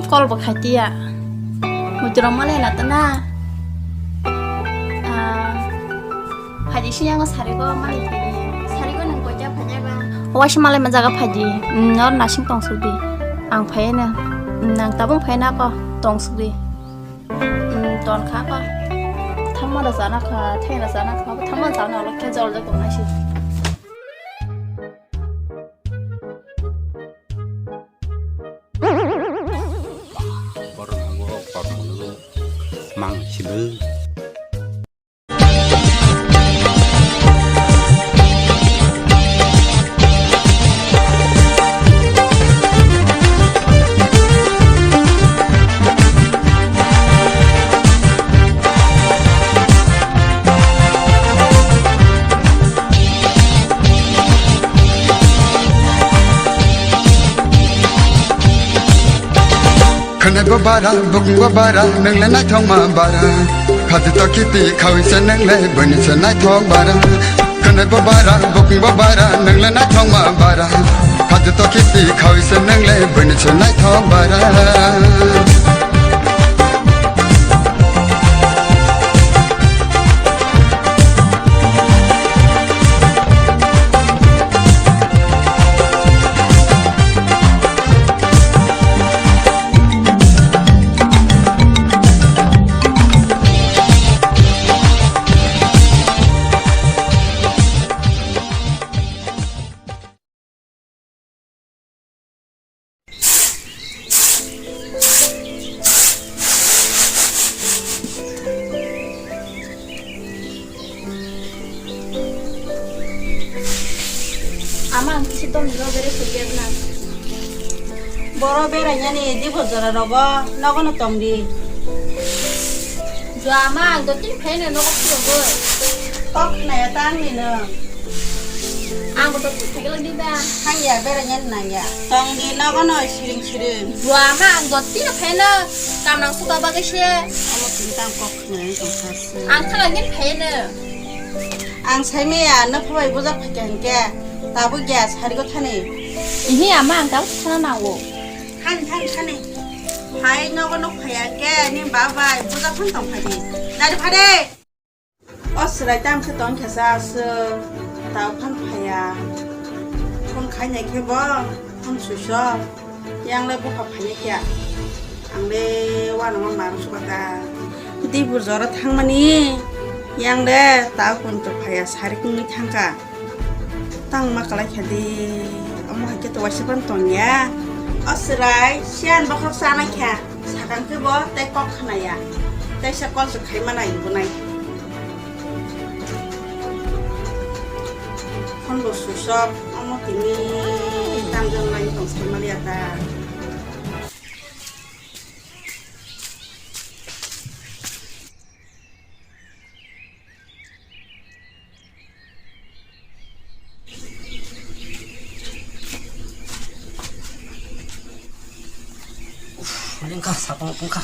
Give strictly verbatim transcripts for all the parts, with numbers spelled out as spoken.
Call bo khaitiya. Muitrok male na tana. Ah, phaidi siyango sarigo male phaidi. Sarigo nang koita phaiya ba? Waisa male ma jaga phaidi. Mm, nor nasing tong sudi. Ang phaiya na. Mm, nang tabung phaiya na ko tong sudi. Mm, ton kha ko. Thangma da jana kha, thai da jana kha. Thangma jana lo khe jol de ko nasi. Borok abo kormo mang sibel. Khwnai bo bara, bukung bo bara, nwng le naithok ma bara. Khati to kiti khawi se nwng le, bwni se naithok bara. Khwnai bo bara, bukung bo bara, nwng le naithok ma bara. Khati to kiti khawi se nwng le, bwni se naithok bara. Ama ang kisi tong ni bere sugya na. Boro berainani dibo jora rogo nogo no tong di. Jua ama ang do tin phai no nogo phiro bo. Kok na ya tang ni no. Ang bo to thik thik lagi ba. Hang ya bera nyen nang ya. Tong di nogo no siring siring. Bua ma ang jot tino pheno kam nang suka bagwi se. Amo tini tang kok khna tong sa se. Ang thang ngen pheno. Ang sai me ya no phabai bujak phai khe hingke. Tabuk ya sari go thani. Ihi ama ang tabuk thana nango. Thani thani thani. Phai nogo no phai ya ke ni babai bujak phan tong phai di. Dari phade. O chwrai tamo khe tong khe cha aswk, tao phano phaiya. Phone khainai khe bo, phone switch off. Yang le bupha phainai khe ang le uanama mang suka ta. Dibur jora thangmani, yang le tao kunto phaiya, sari kungwi thangkha. Tang ma kalai kha di, omo hai khe to waisa phano tong ya. O chwrai siyan bokhok chanai kha. Sakang khe bo tei kok khna ya. Tei sa call se khai ma nai bo nai. Phone bo switch off, omo tini tam jong lai tong sai ma liya ta. Uf, lengkha, sakong lengkha.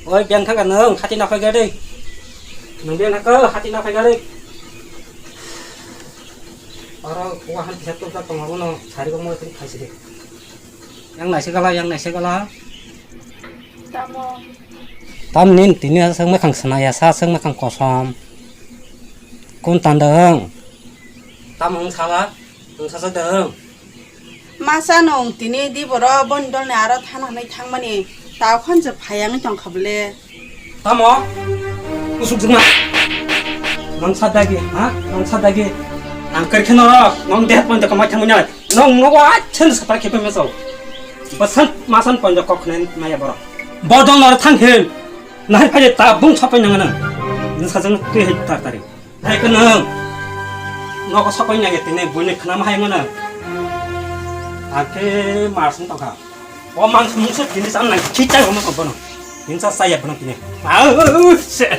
Oi, beng thangka nung, hati na phai gari. Nung beng thangka, hati na phai gari. Oro, wa han kisa tuk tak tong, abo no, sari ko mo tin khai sidi. Yang naise gala, yang naise gala. Tamo. Tam nin tini aswk makhang swnaya sa aswk makhang kosom. Kun tandang. Tam wng sala, wng sasa dang. Masa nung tini di boro boni dolni aro thana hwnwi thangmani. Tao khan je phai wngwi tongkha bole. Tamo? Usuk jwkma. Nang sa dagi, ha? Nang sa dagi. Ang kar kheno, nang dehat pon de kamai thangmani. Nang no wa chen sa par khe pemesau. Basan masan pon de kok khnen maya boro. Bodol nor thang hin. Nahar phai ta bung sapai nang nang. Nang sa jang twi hai tar tari. Hai khe nwng nogo sapai nai tini buini khnama hai mano. Akhe marsing tongkha. O mangsa mungsa tini sam nang khichai rwma tong bono. Tini sa saya bono tini. Au, se.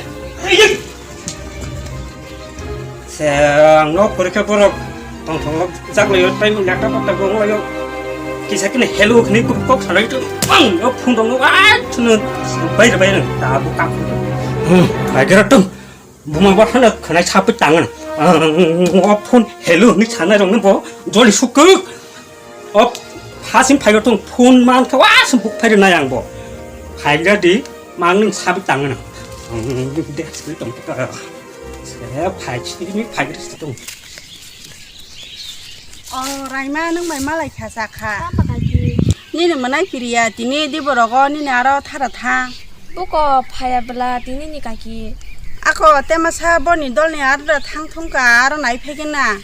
Se ang no porikha borok tongthok jak lai tai mung jakta pakta gong lai. Kisa kini hello khni kok salai tu. Ang no phone dong no. Ah, chunu. Bai bai ta bu kak. Hmm, bai gra tung. Buma ba hana khanai sapi tangan. O phone hello ni sanai rong bo joli sukuk. O, hasim phaigo tong phone man khe wa sum buk phaigo nai ang bo. Phaigo di, mang ning sabi tang na. Ang de sui tong ka. Se phai chini mi phaigo si tong. O, Raima, nwng bai malai kha, sa kha. Tamo kha ki? Nini mwnai piriya, tini di borogo, nini aro thara thang. Buko phaiya bwla, tini ni kaki. Ako, te masa boni dolni aro da thang thung ka, aro nai phai gana.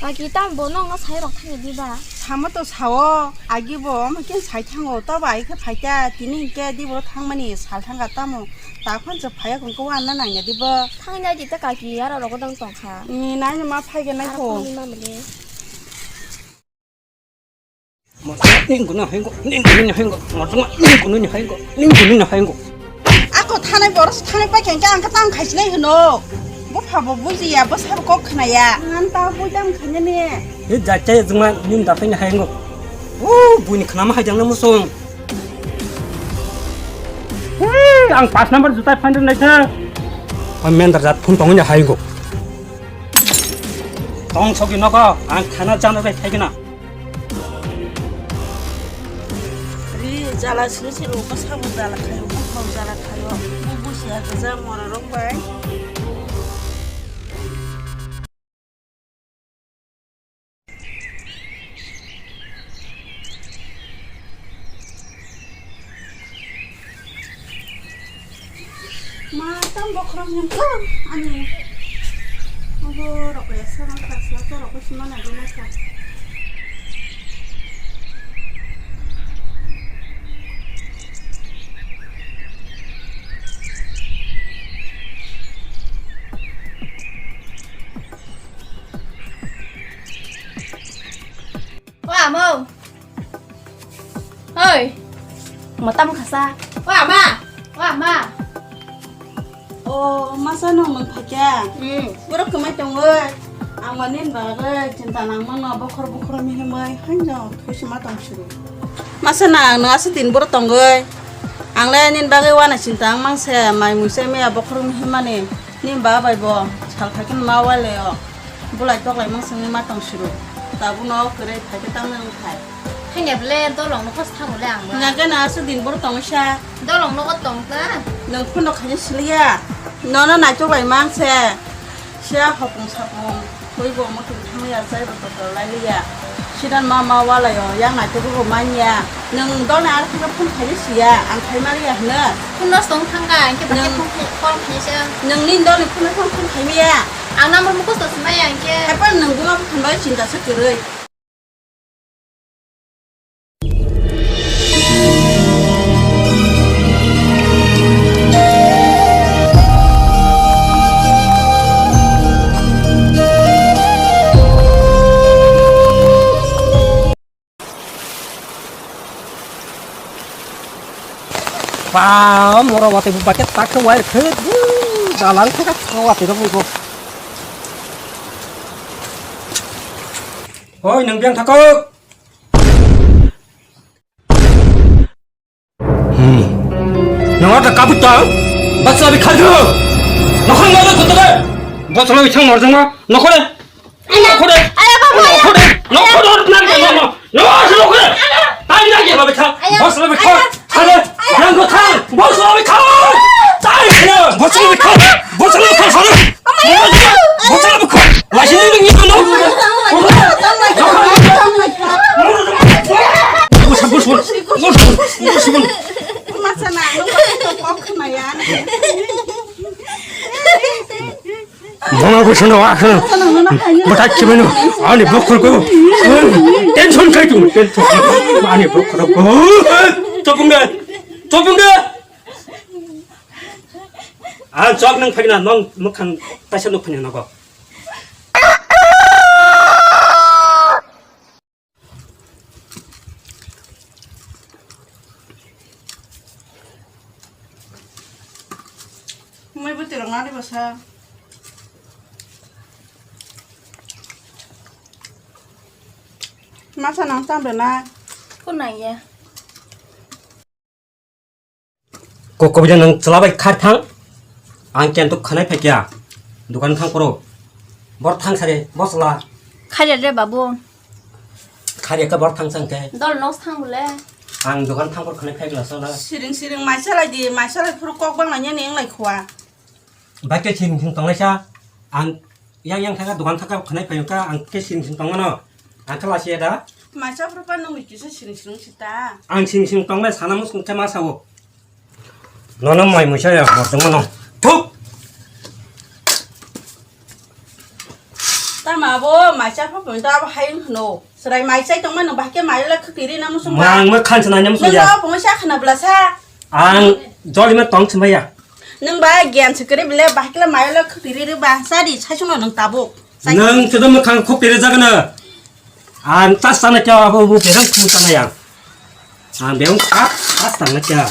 Kaki, tamo bo nokno sai rok thangya diba? Samo to sao, agi bo, omo khe sai thango, tobo ai khe phai ta, tini hinkhe di boro thangmani sal thang ka tamo. Ta khon se phaiya kung ko anna nangya diba? Thangya di ta kaki, aro rogo dang tong kha. Ni nai ma phai gana ko. Aro khon ni ma mani. Ning kunu haingo, ning kunu ni haingo, motoma ning kunu ni haingo, ning kunu ni haingo. Ako thanai borok se thanai pai khe ang khe tang khai sinai hwno. Bupha bo bujiya, bwsa bo kok khnaya. Ngan ta bui dam khanya ni. He jat chaya juma ning da phai ni haingo. O bui ni khnama hai jang na musung. He ang pas number jutai phan nai kha. Ang men dar jat phun tong ni haingo. Tong sogi nogo ang thana jana bai phai gana. Ri jala sini sini uko sabo jala khayo, uko jala khayo. Bu bu siya gaja mora rok bai. Ma, tang bokhorok ni tang ani. Obo rok ya, sa rok ta sa, ta rok ko sima na dina sa. Wa mo. Hoi. Mo tam khasa. Wa ma. Wa ma. O, masa nong nong phakya. Hmm. Borok kwmai tongoi. Ang mani bagwi chinta nang mano bokhor bokhor mihimai haino thusi ma tong siru. Masa nang nang asa din borok tongoi. Ang le nin bagwi wana chinta ang mangse mai muise meya bokhor mihimani. Nin ba bai bo sal phaikin ma wale o. Bulai toklai mang sengwi ma tong siru. Tabuk no kwrwi phaikhe tamo wng thai. Thangya bele dolong no khos thango le ang ba. Hwnga khe na aswk din boro tong sa. Dolong no tong ta. Nwng phone no khaina siliya. Nono naitok lai mang se. Sia hopung sapung. Koi bo muthung thangya chai bo tokol lai liya. Sidan ma ma walai o yang naitok bo manya. Nwng dol na ar phone khaina siya. Ang khai ma liya hwno. Phone no tong thangka, ang khe ba khe phone khai, call khai se. Nwng ni dol ni phone phone khai miya. Ang number mukhusto swmai ang khe. Haiphano nwng buma bwkhani bagwi chinta se kwrwi. Ba, moro watwi bo bucket tak khe wire khe, bu, dalan khe ka watwi rok bo. Hoi, nwng biyang thakok. Hmm. Nwng ata kabut ta? Bachla bi kharju. Nokhang ma khutu de. Bachla bi thang morjong ma. Nokhore. Nokhore. Aya, baba, aya. Nokhore. Nokhore. Nokhore. Nokhore. Nokhore. Tai na ge ba bi thang. Aya. Bachla bi khar. Aya. Thang. Aya. Yang ko thang. Bachla bi khar. Tai na. Bachla bi khar. Bachla bi khar. Bachla bi khar. Laisi ni ni no. Bus bus bus. Bus bus. Bus bus. Masa na, kok na ya. Bongol ko sono wa. Bata chibeno. Ani bokhor ko. Tension khai tu. Tension. Ani bokhor ko. Topung de. Topung de. Ah, chok nang phagna nong mukhang taisa nuk phanya nogo. Mai bwtwi rok nani bwsa. Masa nang tam rwna. Kunaiya. Kok kobida nang chwla bai khar thang. Ang kento khanai phai kya. Dukan thang phoro. Bor thang sare, bor chwla. Khairya de babu. Khari ka bor thang sang khe. Dol nos thang bole. Ang dogan thang por khane phai gla sala. Siring siring mai salai di, mai salai phuru kok bang nanya ni englai khwa. Bai ke siring siring tonglai sa. Ang yang yang thaka dogan thaka khane phai ka ang ke siring siring tongmano. Ang khala se da. Mai sa phuru pa nung kisa siring siring sita. Ang siring siring tonglai sana mus khe ma sao. Nono mai muisa ya, bortong mano. Thuk! Tama abo maisa pha pun ta abo hai hwno. Serai maisa tong mano bahke maila khutiri na musung ba. Mang ma khan sana nyam suya. Nang abo muisa khana bla sa. Ang joli ma tong sumaya. Nang ba gian sekere bile bahke la maila khutiri ri ba sari sai suno nang tabuk. Nang sudo ma khang khutiri jagana. Ang tas sana kya abo bu berang khum sana ya. Ang berang tas tas sana kya.